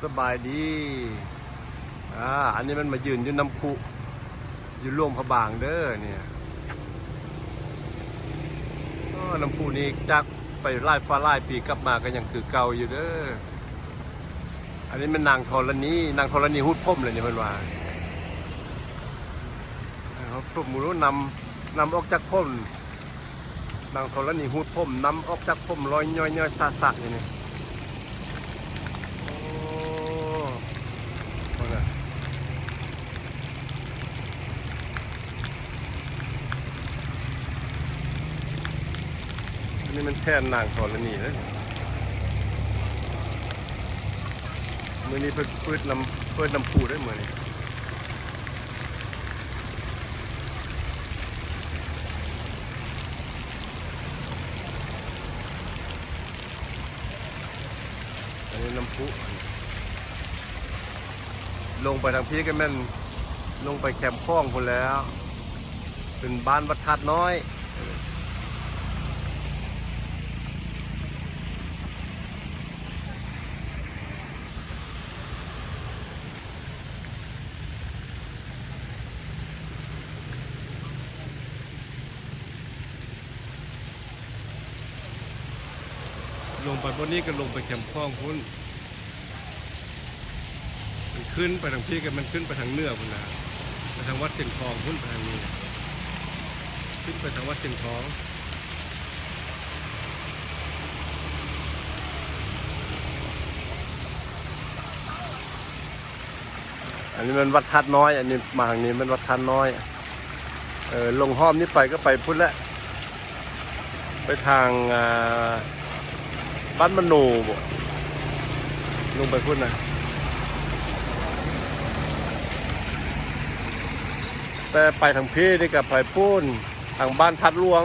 ສະບາຍດີ. ອາ ອັນນີ້ມັນມາຢືນຢູ່ນ້ຳພຸ ຢູ່ຫຼວງພະບາງເດີນີ້. ອໍ ນ້ຳພຸນີ້ຈັກໄປຫຼາຍຟ້າຫຼາຍປີ ກັບມາກໍຍັງຄືເກົ່າຢູ່ເດີ. ອັນນີ້ແມ່ນນາງທໍລະນີ, ນາງທໍລະນີຫູດຜົມເລີຍນີ້ເພິ່ນວ່າ. ເອີ ຫູດຜົມ ບໍ່ຮູ້ ນ້ຳ ນ້ຳອອກຈາກຜົມ. ນາງທໍລະນີຫູດຜົມ, ນ້ຳອອກຈາກຜົມລອຍຍ້ອຍໆສະໆຢູ່ນີ້. ໂອ້ ພຸ້ນນະ. ອັນນີ້ແມ່ນແທ່ນນາງທໍລະນີເດ້. ມື້ນີ້ເພິ່ນເປີດນ້ຳ ເປີດນ້ຳພຸເດ້ມື້ນີ້. ອັນນີ້ນ້ຳພຸ ລົງໄປທາງພີ້ກໍແມ່ນລົງໄປແຄມຂອງພຸ້ນແລ້ວ ເປັນບ້ານວັດທາດນ້ອຍ. ລົງໄປບ່ອນນີ້ກໍລົງໄປແຄມຂອງພຸ້ນ. ມັນຂຶ້ນໄປທາງພີ້ ກໍມັນຂຶ້ນໄປທາງເໜືອພຸ້ນນະ ໄປທາງວັດຊຽງທອງພຸ້ນ ໄປທາງນີ້ ຂຶ້ນໄປທາງວັດຊຽງທອງ. ອັນນີ້ແມ່ນວັດທາດນ້ອຍ, ອັນນີ້ມາທາງນີ້ແມ່ນວັດທາດນ້ອຍ. ເອີ ລົງອ້ອມນີ້ໄປກໍໄປພຸ້ນແຫຼະ ໄປທາງ ອ່າ ບ້ານມະໂນບໍ ລົງໄປພຸ້ນນະ. ແຕ່ໄປທາງພີ້ນີ້ກໍໄປພຸ້ນ ທາງບ້ານທາດຫຼວງ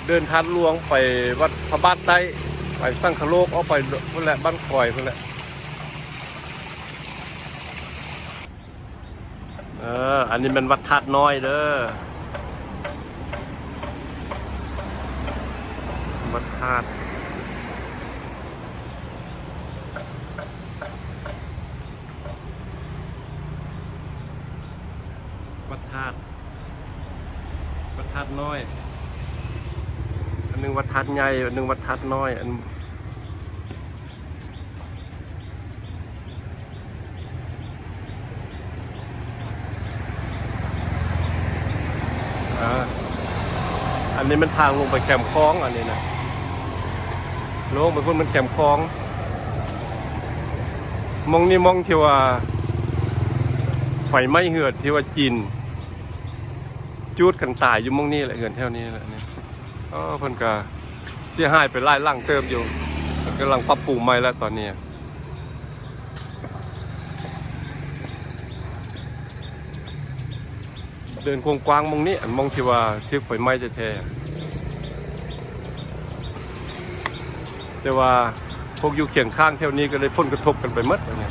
ເດີນທາດຫຼວງໄປວັດພະບາດໃຕ້ ໄປສັງຄະໂລກ ອອກໄປພຸ້ນແຫຼະ ບ້ານຄອຍພຸ້ນແຫຼະ. ເອີ ອັນນີ້ແມ່ນວັດທາດນ້ອຍເດີ ວັດທາດ ວັດທາດ ວັດທາດນ້ອຍ. ອັນໜຶ່ງວັດທາດໃຫຍ່ ອັນໜຶ່ງວັດທາດນ້ອຍ. ອັນ ອ່າ ອັນນີ້ແມ່ນທາງລົງໄປແຄມຂອງ ອັນນີ້ນະ ລົງໄປພຸ້ນແມ່ນແຄມຂອງ. ໝ່ອງນີ້ໝ່ອງທີ່ວ່າໄຟໄໝ້ເຮືອນ ທີ່ວ່າຈີນຈູດກັນຕາຍຢູ່ໝ່ອງນີ້ແຫຼະ ເຮືອນແຖວນີ້ແຫຼະນີ້. ອໍ ເພິ່ນກະເສຍຫາຍໄປຫຼາຍຫຼັງເຕີບຢູ່ ເພິ່ນກຳລັງປັບປຸງໃໝ່ແລ້ວຕອນນີ້. ເດີນກວ້າງໆໝ່ອງນີ້ ອັນໝ່ອງທີ່ວ່າຖືກໄຟໄໝ້ແທ້ໆ ແຕ່ວ່າພວກຢູ່ຄຽງຂ້າງແຖວນີ້ກໍໄດ້ຜົນກະທົບກັນໄປໝົດ ອັນນີ້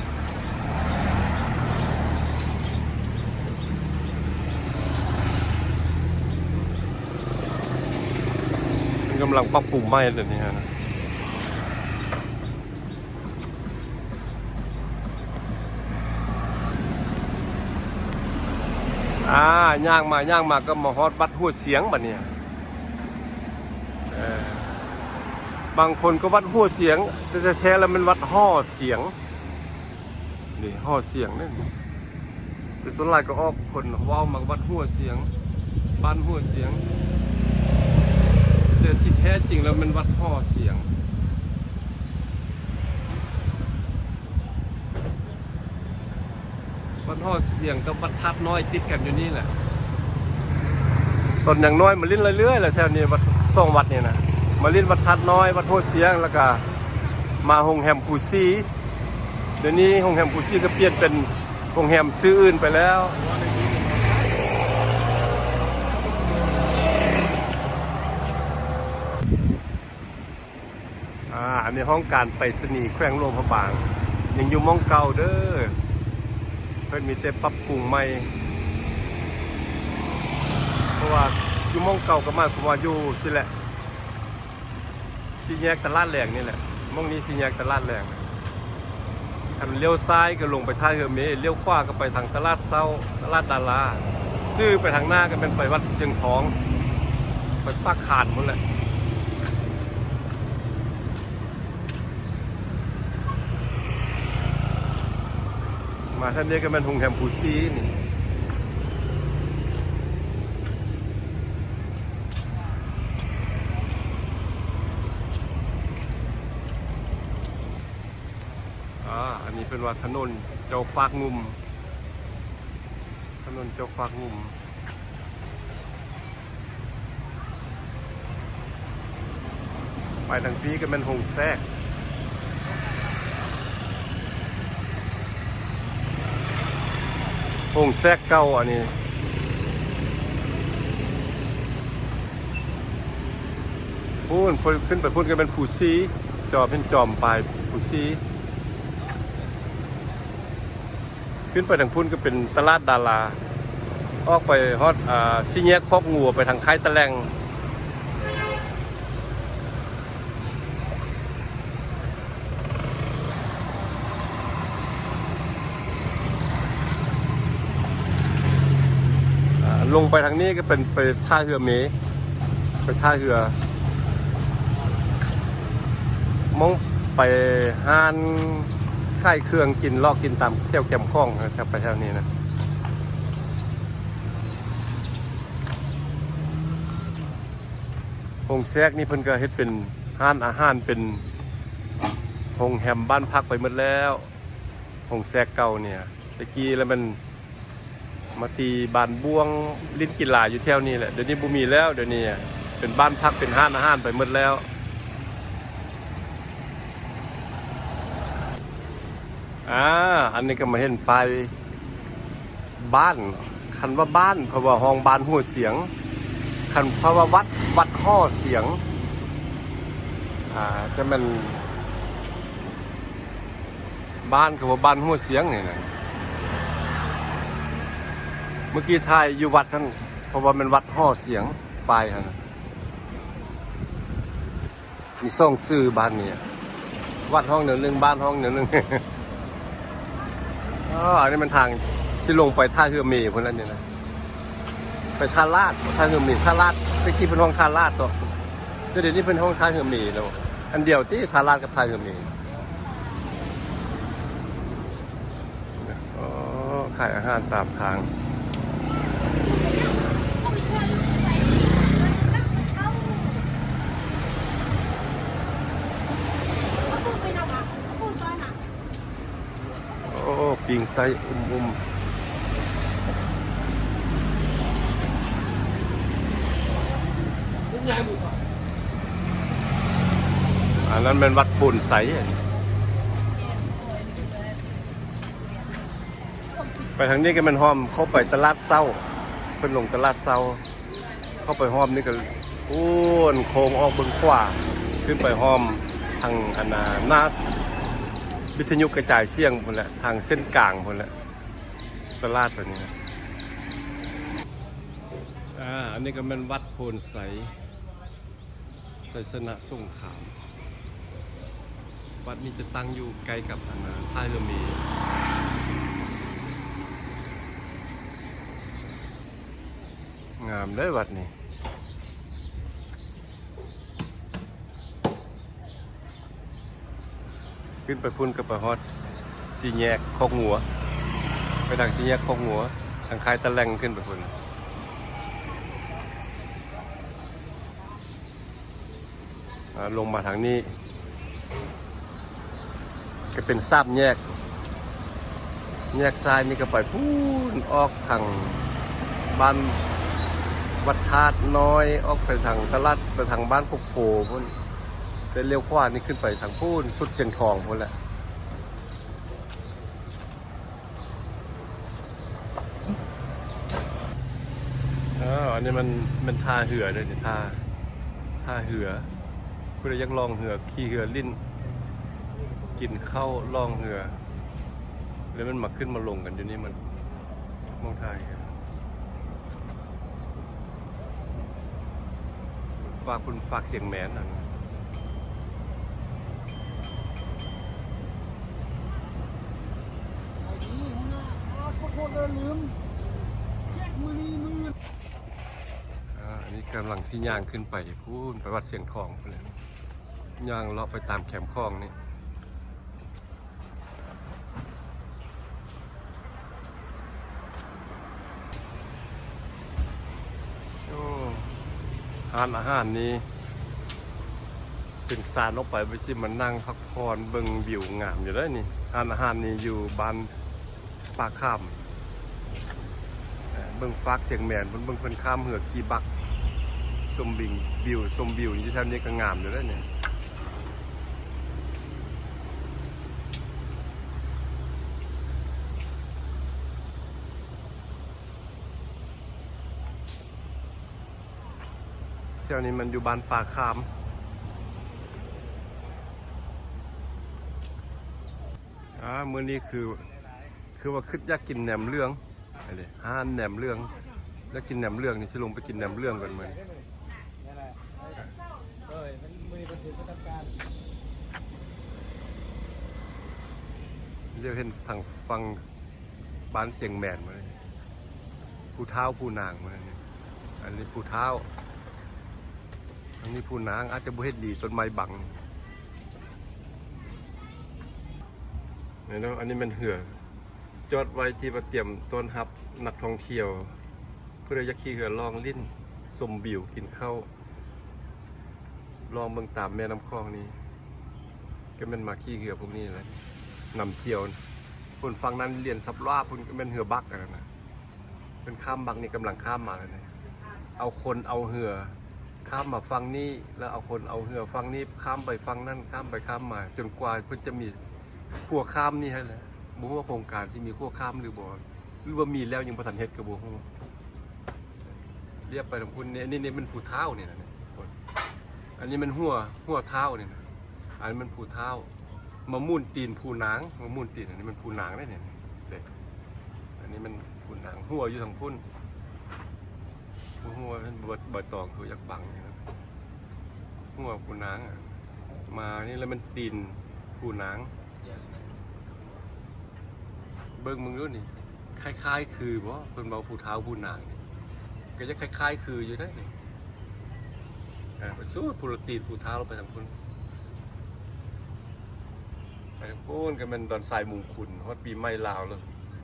ເພິ່ນກຳລັງປັບປຸງໃໝ່ແລ້ວນີ້ນະ. ອ່າ ຍ່າງມາ ຍ່າງມາກໍມາຮອດວັດຫົວຊຽງບັດນີ້. ເອີ ບາງຄົນກໍວັດຫົວຊຽງ ແຕ່ແທ້ໆແລ້ວແມ່ນວັດຫໍຊຽງ ນີ້ ຫໍຊຽງນີ້. ແຕ່ສ່ວນຫຼາຍກໍອອກຄົນເວົ້າມາວັດຫົວຊຽງ ບ້ານຫົວຊຽງ ແຕ່ທີ່ແທ້ຈິງແລ້ວແມ່ນວັດຫໍຊຽງ. ວັດຫໍຊຽງກັບວັດທາດນ້ອຍຕິດກັນຢູ່ນີ້ແຫຼະ. ຕອນຍັງນ້ອຍມາຫຼິ້ນເລື້ອຍໆແຫຼະແຖວນີ້ ວັດ ສອງວັດນີ້ນະ ມາຫຼິ້ນວັດທາດນ້ອຍ ວັດຫົວຊຽງ ແລ້ວກະມາໂຮງແຮມພູສີ. ດຽວນີ້ໂຮງແຮມພູສີກໍປ່ຽນເປັນໂຮງແຮມຊື່ອື່ນໄປແລ້ວ. ອ່າ ອັນນີ້ຫ້ອງການໄປສະນີແຂວງຫຼວງພະບາງ ຍັງຢູ່ໝ່ອງເກົ່າເດີ ເພິ່ນມີແຕ່ປັບປຸງໃໝ່ ເພາະວ່າຢູ່ໝ່ອງເກົ່າກໍໝາຍຄວາມວ່າຢູ່ຊີ້ແຫຼະ ສີ່ແຍກຕະຫຼາດແລງນີ້ແຫຼະ ໝ່ອງນີ້ສີ່ແຍກຕະຫຼາດແລງ. ຄັນລ້ຽວຊ້າຍກໍລົງໄປທ່າເຮືອເມ, ລ້ຽວຂວາກໍໄປທາງຕະຫຼາດເຊົ້າ, ຕະຫຼາດດາລາ, ຊື່ໄປທາງໜ້າກໍແມ່ນໄປວັດຊຽງທອງ, ໄປປາກຄານພຸ້ນແຫຼະ. ມາທາງນີ້ກໍແມ່ນໂຮງແຮມພູຊີນີ້. ອາ ອັນນີ້ເພິ່ນວ່າຖະໜົນເຈົ້າຟາກງຸ່ມ, ຖະໜົນເຈົ້າຟາກງຸ່ມ. ໄປທາງພີ້ກໍແມ່ນໂຮງແຊກ, ໂຮງແຊກເກົ່າອັນນີ້. ພຸ້ນ ຂຶ້ນໄປພຸ້ນກໍແມ່ນພູຊີ, ຈອມ ເຫັນຈອມປາຍພູຊີ. ຂຶ້ນໄປທາງພຸ້ນກໍເປັນຕະຫຼາດດາລາ, ອອກໄປຮອດ ອ່າ ສີ່ແຍກຄອກງົວ ໄປທາງຄ້າຍຕະແຫຼ່ງ. ອ່າ ລົງໄປທາງນີ້ກໍເປັນໄປທ່າເຮືອເມ, ໄປທ່າເຮືອ, ມອງໄປຮ້ານຂາຍເຄື່ອງກິນ ເລາະກິນຕາມແຖວແຄມຂອງ ແຖວ ໄປແຖວນີ້ນະ. ໂຮງແຊກນີ້ເພິ່ນກໍເຮັດເປັນຮ້ານອາຫານ ເປັນໂຮງແຮມບ້ານພັກໄປໝົດແລ້ວ. ໂຮງແຊກເກົ່ານີ້ ແຕ່ກີ້ລະແມ່ນມາຕີບ້ານບ້ວງ ຫຼິ້ນກິລາຢູ່ແຖວນີ້ແຫຼະ, ດຽວນີ້ບໍ່ມີແລ້ວ, ດຽວນີ້ເປັນບ້ານພັກ ເປັນຮ້ານອາຫານໄປໝົດແລ້ວ. ອາ ອັນນີ້ກໍມາເຫັນປ້າຍບ້ານ, ຄັນວ່າບ້ານ ເພິ່ນວ່າຫ້ອງບ້ານຫົວສຽງ, ຄັນ ເພິ່ນວ່າວັດ ວັດຫໍສຽງ. ອາ ຈະແມ່ນ ບ້ານກໍວ່າບ້ານຫົວສຽງນີ້ນະ. ເມື່ອກີ້ຖ່າຍຢູ່ວັດຫັ້ນ ເພາະວ່າແມ່ນວັດຫໍສຽງ ປ້າຍຫັ້ນນະ. ມີສອງຊື່ບ້ານນີ້, ວັດຫ້ອງແນວໜຶ່ງ ບ້ານຫ້ອງແນວໜຶ່ງ. ອໍ ອັນນີ້ມັນທາງທີ່ລົງໄປທ່າເຮືອເມພຸ້ນແຫຼະນີ້ນະ, ໄປທ່າລາດ ທ່າເຮືອເມ ທ່າລາດ. ແຕ່ກີ້ເພິ່ນຮ້ອງທ່າລາດເນາະ, ແຕ່ດຽວນີ້ເພິ່ນຮ້ອງທ່າເຮືອເມແລ້ວ. ອັນດຽວຕິ ທ່າລາດກັບທ່າເຮືອເມ. ອໍ ຂາຍອາຫານຕາມທາງ. ໂອ້ ປີ້ງໄສ້ອຸ້ມໆ. ອັນນັ້ນແມ່ນວັດໂພນໄຊ. ໄປທາງນີ້ກໍແມ່ນອ້ອມເຂົ້າໄປຕະຫຼາດເຊົ້າ, ເພິ່ນລົງຕະຫຼາດເຊົ້າ. ເຂົ້າໄປອ້ອມນີ້ກໍ ໂອ້ ໂຄ້ງອອກເບື້ອງຂວາ ຂຶ້ນໄປອ້ອມທາງ ອັນນ່າ ໜ້າວິທະຍຸກະຈາຍສຽງພຸ້ນແຫຼະ, ທາງເສັ້ນກາງພຸ້ນແຫຼະ ຕະຫຼາດໄປນີ້ນະ. ອາ ອັນນີ້ກໍແມ່ນວັດໂພນໄຊ ໄຊຊະນະສົງຄາມ. ວັດນີ້ຈະຕັ້ງຢູ່ໃກ້ກັບ ອັນນ່າ ທ່າເຮືອເມ. ງາມເດ້ວັດນີ້. ຂຶ້ນໄປພຸ້ນກໍໄປຮອດສີ່ແຍກຄອກງົວ, ໄປທາງສີ່ແຍກຄອກງົວ ທາງຄ້າຍຕະແຫຼ່ງ ຂຶ້ນໄປພຸ້ນ. ອາ ລົງມາທາງນີ້ ກໍເປັນສາມແຍກ, ແຍກຊ້າຍນີ້ກໍໄປພຸ້ນ ອອກທາງບ້ານວັດທາດນ້ອຍ, ອອກໄປທາງຕະຫຼາດ, ໄປທາງບ້ານກົກໂພພຸ້ນ, ແຕ່ລ້ຽວຂວານີ້ຂຶ້ນໄປທາງພຸ້ນ ສຸດຊຽງທອງພຸ້ນແຫຼະ. ເອີ ອັນນີ້ມັນ ມັນທ່າເຮືອເດ້ນີ້ ທ່າ ທ່າເຮືອ. ຜູ້ໃດຢາກລ່ອງເຮືອ ຂີ່ເຮືອຫຼິ້ນ ກິນເຂົ້າລ່ອງເຮືອ ແລ້ວມັນມາຂຶ້ນມາລົງກັນຢູ່ນີ້ ມັນ ໝ່ອງທ່າເຮືອ. ຟາກພຸ້ນ ຟາກຊຽງແມນນັ້ນ. ອ່າ ອັນນີ້ກຳລັງຊິຍ່າງຂຶ້ນໄປພຸ້ນ ໄປວັດຊຽງທອງພຸ້ນແຫຼະ ຍ່າງເລາະໄປຕາມແຄມຂອງນີ້. ໂອ້ ຮ້ານອາຫານນີ້ເປັນຊານອອກໄປ ໄປຊິມານັ່ງພັກຜ່ອນເບິ່ງວິວງາມຢູ່ເດ້ນີ້. ຮ້ານອາຫານນີ້ຢູ່ບ້ານ ປາກຂາມ ເອີ ເບິ່ງຟາກຊຽງແມນ ເບິ່ງ ເບິ່ງເພິ່ນຂ້າມເຮືອຂີ່ບັກ ຊົມວິວ ຊົມວິວຢູ່ແຖວນີ້ກໍງາມຢູ່ເດ້ນີ້. ແຖວນີ້ມັນຢູ່ບ້ານປາກຂາມ. ອ່າ ມື້ນີ້ຄື ຄືວ່າຄຶດຢາກກິນແໜມເຫຼືອງ ອັນນີ້ຮ້ານແໜມເຫຼືອງ ຢາກກິນແໜມເຫຼືອງນີ້ ຊິລົງໄປກິນແໜມເຫຼືອງກ່ອນມື້ນີ້. ດຽວເຫັນທາງຝັ່ງ ບ້ານຊຽງແມນມື້ນີ້ ຜູ້ທ້າວຜູ້ນາງມື້ນີ້. ອັນນີ້ຜູ້ທ້າວ ອັນນີ້ຜູ້ນາງ ອາດຈະບໍ່ເຫັນດີ ຕົ້ນໄມ້ບັງ. ນີ້ເນາະ ອັນນີ້ແມ່ນເຮືອຈອດໄວ້ທີ່ວ່າຕຽມຕ້ອນຮັບນັກທ່ອງທ່ຽວ ຜູ້ໃດຢາກຂີ່ເຮືອລ່ອງຫຼິ້ນ ຊົມວິວ ກິນເຂົ້າ ລ່ອງເບິ່ງຕາມແມ່ນ້ຳຂອງນີ້ ກໍແມ່ນມາຂີ່ເຮືອພວກນີ້ແຫຼະ ນຳທ່ຽວ. ພຸ້ນຝັ່ງນັ້ນລຽນສັບຫຼ້າ ພຸ້ນກໍແມ່ນເຮືອບັກອັນນັ້ນນະ ເພິ່ນຂ້າມບັກນີ້ ກຳລັງຂ້າມມາແລ້ວນີ້. ເອົາຄົນເອົາເຮືອຂ້າມມາຝັ່ງນີ້ ແລ້ວເອົາຄົນເອົາເຮືອຝັ່ງນີ້ ຂ້າມໄປຝັ່ງນັ້ນ ຂ້າມໄປຂ້າມມາ ຈົນກວ່າເພິ່ນຈະມີຂົວຂ້າມນີ້ຫັ້ນແຫຼະ. ບໍ່ຮູ້ວ່າໂຄງການຊິມີຂົວຂ້າມຫຼືບໍ່ ຫຼືວ່າມີແລ້ວຍັງບໍ່ທັນເຮັດກໍບໍ່ຮູ້. ລຽບໄປທາງພຸ້ນນີ້ ນີ້ ນີ້ແມ່ນພູທ້າວນີ້ນະ ນີ້ ອັນນີ້ແມ່ນຫົວ ຫົວທ້າວນີ້ນະ ອັນນີ້ແມ່ນພູທ້າວ ມາໝູນຕີນພູນາງ ມາໝູນຕີນ ອັນນີ້ແມ່ນພູນາງເດ້ນີ້ ເດ້ ອັນນີ້ແມ່ນພູນາງ ຫົວຢູ່ທາງພຸ້ນ ບໍ່ຮູ້ວ່າເປັນໃບຕອງຄືຢາກບັງນີ້ນະ ຫົວພູນາງ ມານີ້ແລ້ວແມ່ນຕີນພູນາງ. ເບິ່ງເບິ່ງດູນີ້ ຄ້າຍໆຄືບໍ່ ເພິ່ນເວົ້າຜູ້ທ້າວຜູ້ນາງນີ້ ກໍຈະຄ້າຍໆຄືຢູ່ເດ້ນີ້. ອ່າ ໄປສຸດພຸ້ນລະ ຕີນຜູ້ທ້າວລົງໄປທາງພຸ້ນ ໄປທາງພຸ້ນກໍແມ່ນດອນຊາຍມຸງຄຸນ ຮອດປີໃໝ່ລາວແລ້ວ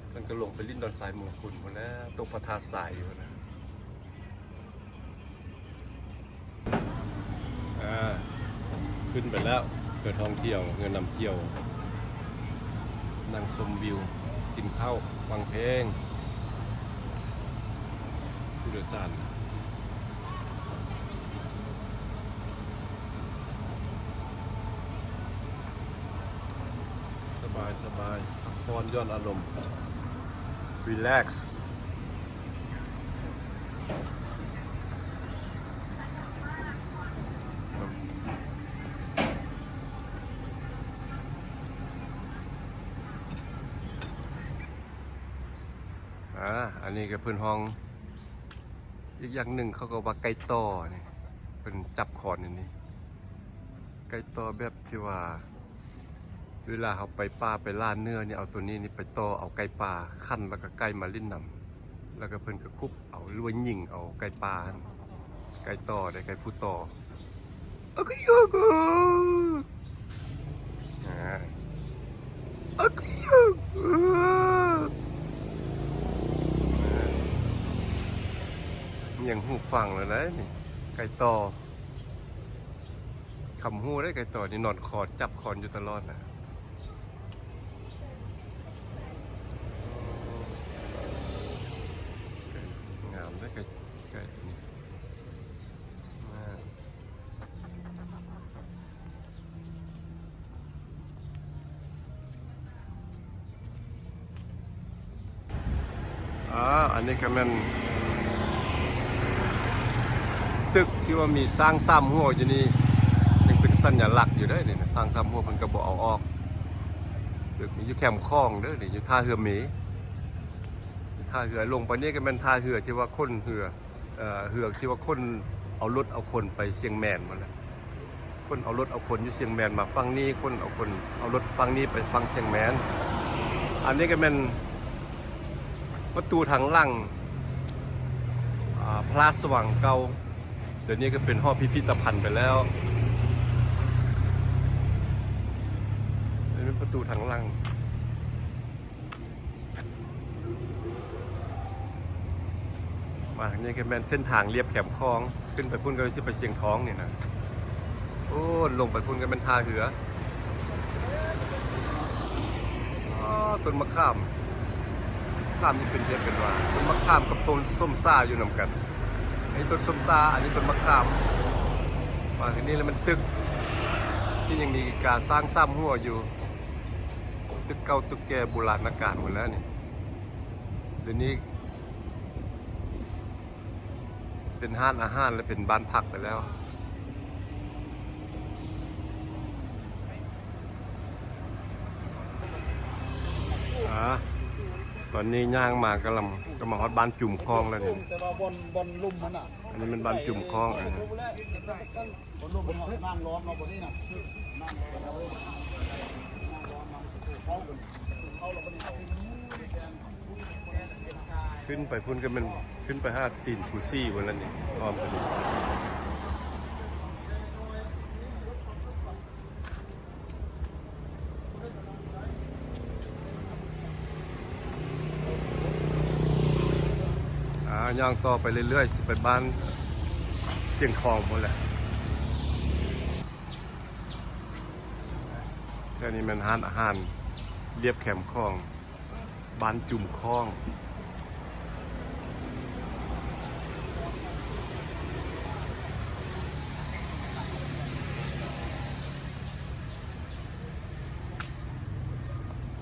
ເພິ່ນກໍລົງໄປຫຼິ້ນດອນຊາຍມຸງຄຸນພຸ້ນແຫຼະ ຕົກພະທາດຊາຍຢູ່ພຸ້ນນະ. ອ່າ ຂຶ້ນໄປແລ້ວ ເຮືອທ່ອງທ່ຽວ ເຮືອນຳທ່ຽວ ນັ່ງຊົມວິວ ກິນເຂົ້າ ຟັງເພງ ຜູ້ໂດຍສານ ສະບາຍໆ ພັກຜ່ອນຢ່ອນອາລົມ ຣີແລັກ. ອ່າ ອັນນີ້ກໍເພິ່ນຮ້ອງ ອີກຢ່າງໜຶ່ງເຂົາກໍວ່າໄກ່ຕໍ່ນີ້ ເພິ່ນຈັບຄອນຢູ່ນີ້ ໄກ່ຕໍ່ແບບທີ່ວ່າ ເວລາເຮົາໄປປ່າໄປລ່າເນື້ອນີ້ ເອົາໂຕນີ້ນີ້ໄປຕໍ່ເອົາໄກ່ປ່າ ຂັນແລ້ວກໍໄກ່ມາຫຼິ້ນນຳ ແລ້ວກໍເພິ່ນກໍຄຸບເອົາ ຫຼືວ່າຍິງເອົາໄກ່ປ່າຫັ້ນ ໄກ່ຕໍ່ເດ້ ໄກ່ຜູ້ຕໍ່ ອາກະຍອກ ອາ ອາກະຍອກ ຍັງຫູຟັງແລ້ວໄດ໋ນີ້ ໄກ່ຕໍ່. ຄຳຮູ້ເດ້ ໄກ່ຕໍ່ນີ້ນອນຄອນ ຈັບຄອນຢູ່ຕະຫຼອດນະ. ງາມເດ້ ໄກ່ ໄກ່ຕົວນີ້ ງາມ. ອ່າ ອັນນີ້ກໍແມ່ນຕຶກທີ່ວ່າມີຊ້າງສາມຫົວຢູ່ນີ້ ຍັງເປັນສັນຍະລັກຢູ່ເດ້ນີ້ນະ ຊ້າງສາມຫົວເພິ່ນກໍບໍ່ເອົາອອກ. ຕຶກນີ້ຢູ່ແຄມຂອງເດ້ນີ້ ຢູ່ທ່າເຮືອເມ ທ່າເຮືອ ລົງໄປນີ້ກໍແມ່ນທ່າເຮືອທີ່ວ່າຂົນເຮືອ ເອີ ເຮືອທີ່ວ່າຂົນເອົາລົດເອົາຄົນໄປຊຽງແມນພຸ້ນແຫຼະ ຂົນເອົາລົດເອົາຄົນຢູ່ຊຽງແມນມາຝັ່ງນີ້ ຂົນເອົາຄົນເອົາລົດຝັ່ງນີ້ໄປຝັ່ງຊຽງແມນ. ອັນນີ້ກໍແມ່ນ ປະຕູທາງຫຼັງ ອາ ພະລາຊະວັງເກົ່າ ດຽວນີ້ກໍເປັນຫໍພິພິທະພັນໄປແລ້ວ. ນີ້ເປັນປະຕູທາງຫຼັງ. ມາ ນີ້ກໍແມ່ນເສັ້ນທາງລຽບແຄມຂອງ ຂຶ້ນໄປພຸ້ນກໍຊິໄປຊຽງທອງນີ້ນະ. ໂອ້ ລົງໄປພຸ້ນກໍແມ່ນທ່າເຮືອ. ອໍ ຕົ້ນມະຂາມ ຂາມນີ້ເປັນເຫດເປັນວ່າ ຕົ້ນມະຂາມກັບຕົ້ນສົ້ມສາຢູ່ນຳກັນ. ອັນນີ້ຕົ້ນສົ້ມສາ ອັນນີ້ຕົ້ນມະຂາມ. ມາທີ່ນີ້ແລ້ວແມ່ນຕຶກທີ່ຍັງມີການສ້າງສາມຫົວຢູ່. ຕຶກເກົ່າຕຶກແກ່ບູລານນະການໝົດແລ້ວນີ້. ດຽວນີ້ເປັນຮ້ານອາຫານ ແລະ ເປັນບ້ານພັກໄປແລ້ວ. ອາ ຕອນນີ້ຍ່າງມາກຳລັງ ກຳລັງຮອດບ້ານຈຸມຄອງແລ້ວນີ້. ແຕ່ວ່າບ່ອນ ບ່ອນລຸ່ມຫັ້ນນະ ອັນນີ້ແມ່ນບ້ານຈຸມຄອງ ເອີ. ຂຶ້ນໄປພຸ້ນກໍແມ່ນ ຂຶ້ນໄປຫາຕີນພູຊີພຸ້ນລະນີ້ ອ້ອມໄປນີ້. ອ່າ ຍ່າງຕໍ່ໄປເລື້ອຍໆ ຊິໄປບ້ານຊຽງທອງພຸ້ນແຫຼະ. ແຖວນີ້ແມ່ນຮ້ານອາຫານລຽບແຄມຂອງ ບ້ານຈຸມຄອງ.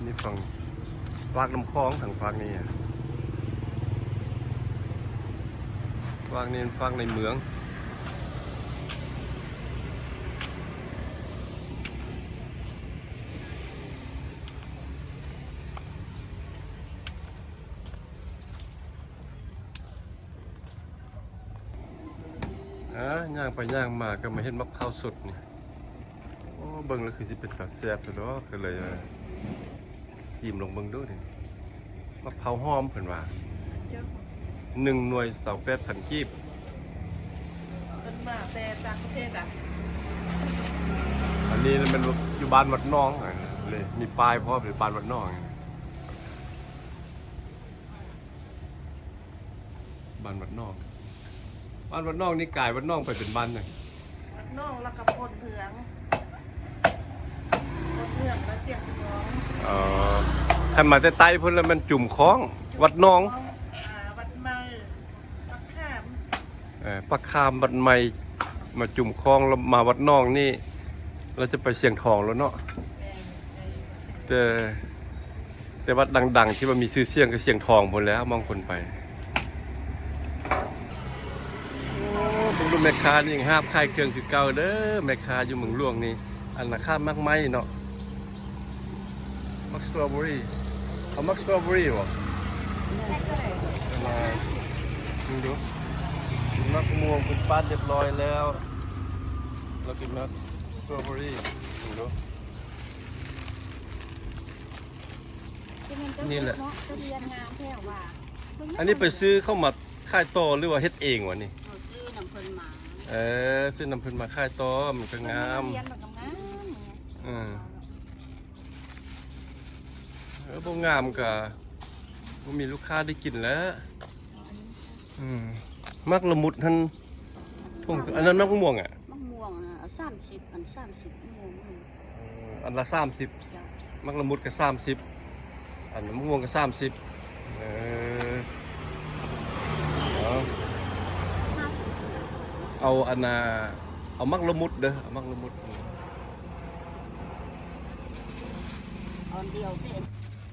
ນີ້ຝັ່ງ ຟາກນ້ຳຂອງ ທາງຟາກນີ້ ຟາກນີ້ ຟາກໃນເມືອງ. ອ່າ ຍ່າງໄປຍ່າງມາກໍມາເຫັນໝາກພ້າວສົດນີ້. ໂອ້ ເບິ່ງແລ້ວຄືຊິເປັນຕາແຊບແທ້ດອກ ກໍເລີຍ ອ່າ ຊີມລອງເບິ່ງດູນີ້. ໝາກພ້າວຫອມເພິ່ນວ່າ ເຈົ້າ ໜຶ່ງໜ່ວຍຊາວແປດພັນກີບ. ເພິ່ນມາແຕ່ຕ່າງປະເທດອະ. ອັນນີ້ແມ່ນຢູ່ບ້ານວັດໜອງ ເລີຍມີປ້າຍພ້ອມເລີຍ ບ້ານວັດໜອງ. ບ້ານວັດໜອງ ບ້ານວັດໜອງນີ້ກາຍວັດໜອງໄປເປັນບ້ານຫຍັງ? ວັດໜອງ ແລ້ວກໍໂພນເຮືອງ ໂພນເຮືອງ ແລ້ວຊຽງທອງ. ອໍ ຄັນມາແຕ່ໃຕ້ພຸ້ນແລ້ວແມ່ນຈຸມຄອງ ວັດໜອງ ຈຸມຄອງ ອ່າ ວັດໃໝ່ ປາກຂາມ ເອີ ປາກຂາມ ວັດໃໝ່ ມາຈຸມຄອງ ແລ້ວມາວັດໜອງນີ້ ແລ້ວຈະໄປຊຽງທອງແລ້ວເນາະ. ແຕ່ ແຕ່ວັດດັງໆ ທີ່ວ່າມີຊື່ສຽງກໍຊຽງທອງພຸ້ນແຫຼະ ມອງຄົນໄປ. ໂອ້ ເບິ່ງດູແມ່ຄ້ານີ້ຍັງຫາບຂາຍເຄື່ອງຄືເກົ່າເດີ ແມ່ຄ້າຢູ່ເມືອງຫຼວງນີ້. ອັນນະ ຂາຍໝາກໄມ້ເນາະ ໝາກສະຕໍເບີຣີ. ເອົາໝາກສະຕໍເບີຣີບໍ່? ມາເບິ່ງດູ ໝາກມ່ວງເພິ່ນປາດຮຽບຮ້ອຍແລ້ວ ແລ້ວກໍໝາກສະຕໍເບີຣີ ເບິ່ງດູ. ນີ້ແຫຼະ ທຸລຽນງາມແທ້ວ່າ. ອັນນີ້ໄປຊື້ເຂົ້າມາຂາຍຕໍ່ ຫຼືວ່າເຮັດເອງວະນີ້? ເຮົາຊື້ນຳເພິ່ນມາ. ເອີ ຊື້ນຳເພິ່ນມາຂາຍຕໍ່ ມັນກໍງາມ. ເພິ່ນມາຮຽນມັນກໍງາມ. ເອີ ເອີ ບໍ່ງາມກໍບໍ່ມີລູກຄ້າໄດ້ກິນແລ້ວ. ອືມ ໝາກລະມຸດຫັ້ນ ຖົງ ອັນນັ້ນໝາກມ່ວງອະ? ໝາກມ່ວງນະ ເອົາສາມສິບ ອັນສາມສິບ ໝາກມ່ວງ. ເອີ ອັນລະສາມສິບ. ເຈົ້າ ໝາກລະມຸດກໍສາມສິບ ອັນໝາກມ່ວງກໍສາມສິບ. ເອີ ເອົາ ເອົາອັນນ່າ ເອົາໝາກລະມຸດເດີ ເອົາໝາກລະມຸດ. ອັນດຽວເດ້.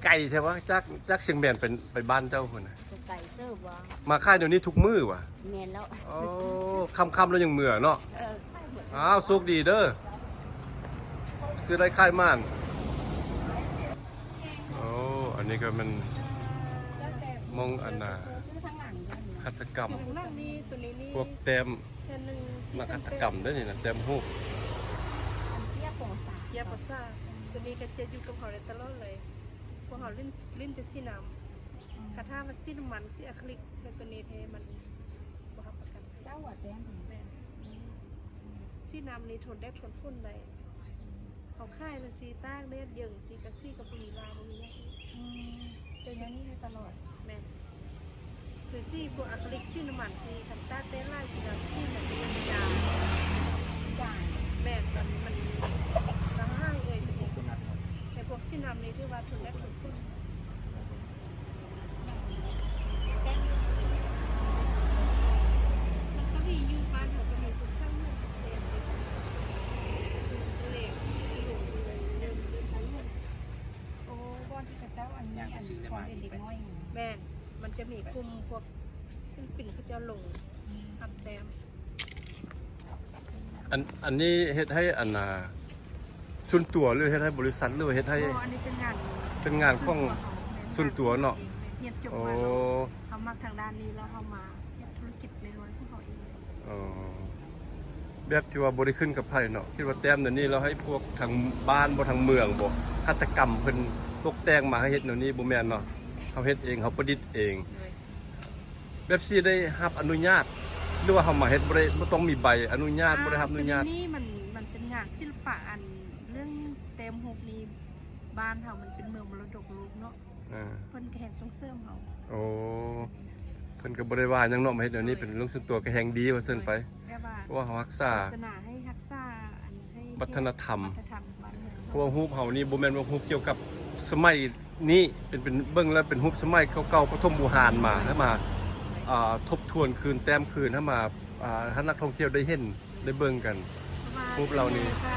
ໄກແທ້ວະ ຈາກ ຈາກຊຽງແມນໄປ ໄປບ້ານເຈົ້າພຸ້ນນະ? ກໍໄກເຕີບວ່າ. ມາຂາຍດຽວນີ້ທຸກມື້ຫວາ? ແມ່ນແລ້ວ. ໂອ້ ຄ່ຳໆ ແລ້ວຍັງເມືອເນາະ. ເອີ ຂາຍໝົດ. ອ້າວ ໂຊກດີເດີ ຊື້ໄດ້ຂາຍໝານ. ໂອ້ ອັນນີ້ກໍແມ່ນ ແລ້ວແຕ່ ໝ່ອງອັນນ່າ ຊື້ທາງຫຼັງເດີ ຫັດຖະກຳ ທາງຫຼັງນີ້ ໂຕນີ້ນີ້ ພວກແຕ້ມ ແຕ່ໜຶ່ງ ນັກຫັດຖະກຳເດ້ນີ້ນະ ແຕ້ມຮູບ. ເຈົ້າປະສາດ ເຈົ້າປະສາດ ໂຕນີ້ກໍຈະຢູ່ກັບເຮົາໄດ້ຕະຫຼອດເລີຍ ພວກເຮົາຫຼິ້ນ ຫຼິ້ນແຕ່ສີນ້ຳ. ອືມ ຄັນຖ້າວ່າສີນ້ຳມັນ ສີອາຄຣິລິກ ແທ້ ໂຕນີ້ແທ້ ມັນບໍ່ຮັບປະກັນ. ເຈົ້າວ່າແຕ້ມ ແມ່ນ ອືມ ສີນ້ຳນີ້ທົນແດດທົນຝົນໄດ້. ເຮົາຂາຍລະສີຕາກແດດເຢິງ ສີກະສີກະບໍ່ມີລາ ບໍ່ມີຫຍັງ. ອືມ ເປັນແນວນີ້ຢູ່ຕະຫຼອດ. ແມ່ນ ຄືສີພວກອາຄຣິລິກ ສີນ້ຳມັນ ສີຄັນຕາກແດດຫຼາຍ ສີດຳ ສີມັນຈະຈາງ. ຈາງ. ແມ່ນ ມັນ ມັນລະຫາຍເອີຍ. ແຕ່ພວກສີນ້ຳນີ້ຖືວ່າທົນແດດທົນຝົນ. ມັນກໍມີຢູ່ ບ້ານເຮົາກໍມີຜູ້ຊ່າງເໝືອນເຕັມເລີຍ. ໂອ້ ບ່ອນທີ່ເຂົາເຈົ້າອັນນີ້ ອັນຂອງເດັກນ້ອຍ. ແມ່ນ ມັນຈະມີກຸ່ມພວກສິລະປິນເຂົາເຈົ້າລົງ ອືມ ຮັບແຕ້ມ. ອັນ ອັນນີ້ເຮັດໃຫ້ອັນນ່າ ສ່ວນຕົວ ຫຼືເຮັດໃຫ້ບໍລິສັດ ຫຼືວ່າເຮັດໃຫ້? ບໍ່ ອັນນີ້ເປັນງານ ເປັນງານຂອງສ່ວນຕົວເນາະ. ຮຽນຈົບມາເນາະ ເຮົາມັກທາງດ້ານນີ້ ແລ້ວເຮົາມາເຮັດທຸລະກິດນ້ອຍໆຂອງເຮົາເອງ. ອໍ ແບບທີ່ວ່າບໍ່ໄດ້ຂຶ້ນກັບໃຜເນາະ ຄິດວ່າແຕ້ມແນວນີ້ແລ້ວໃຫ້ພວກທາງບ້ານບໍ ທາງເມືອງບໍ ຫັດຖະກຳເພິ່ນຕົກແຕ່ງມາໃຫ້ເຮັດແນວນີ້ ບໍ່ແມ່ນເນາະ. ເຮົາເຮັດເອງ ເຮົາປະດິດເອງ. ໂດຍ ແບບຊິໄດ້ຮັບອະນຸຍາດ ຫຼືວ່າເຮົາມາເຮັດບໍ່ໄດ້ ບໍ່ຕ້ອງມີໃບອະນຸຍາດ? ອ່າ ບໍ່ໄດ້ຮັບອະນຸຍາດ. ໂຕນີ້ມັນ ມັນເປັນງານສິລະປະ ອັນເລື່ອງແຕ້ມຮູບນີ້ ບ້ານເຮົາມັນເປັນເມືອງມໍລະດົກໂລກເນາະ. ອ່າ ເພິ່ນກໍແຮ່ງສົ່ງເສີມເຮົາ. ໂອ້ ເພິ່ນກໍບໍ່ໄດ້ວ່າຫຍັງເນາະ ມາເຮັດແນວນີ້ ໂດຍ ເປັນເລື່ອງສ່ວນຕົວ ກໍແຮ່ງດີວ່າຊັ້ນໄປ. ໂດຍ ແບບວ່າ ເພາະວ່າເຮົາຮັກສາ ສາສະໜາໃຫ້ຮັກສາ ອັນ ໃຫ້ ວັດທະນະທຳ ວັດທະນະທຳບ້ານເມືອງ. ເພາະວ່າຮູບເຮົານີ້ບໍ່ແມ່ນວ່າຮູບກ່ຽວກັບສະໄໝນີ້ ເປັນ ເປັນ ເບິ່ງແລ້ວເປັນຮູບສະໄໝເກົ່າໆ ປະຖົມບູຮານມາ ໃຫ້ມາ ອ່າ ທົບທວນຄືນ ແຕ້ມຄືນ ໃຫ້ມາ ອ່າ ໃຫ້ນັກທ່ອງທ່ຽວໄດ້ເຫັນ ໄດ້ເບິ່ງກັນ ເພາະວ່າ ຮູບເຫຼົ່ານີ້ ສ່ວນໃຫຍ່ກໍ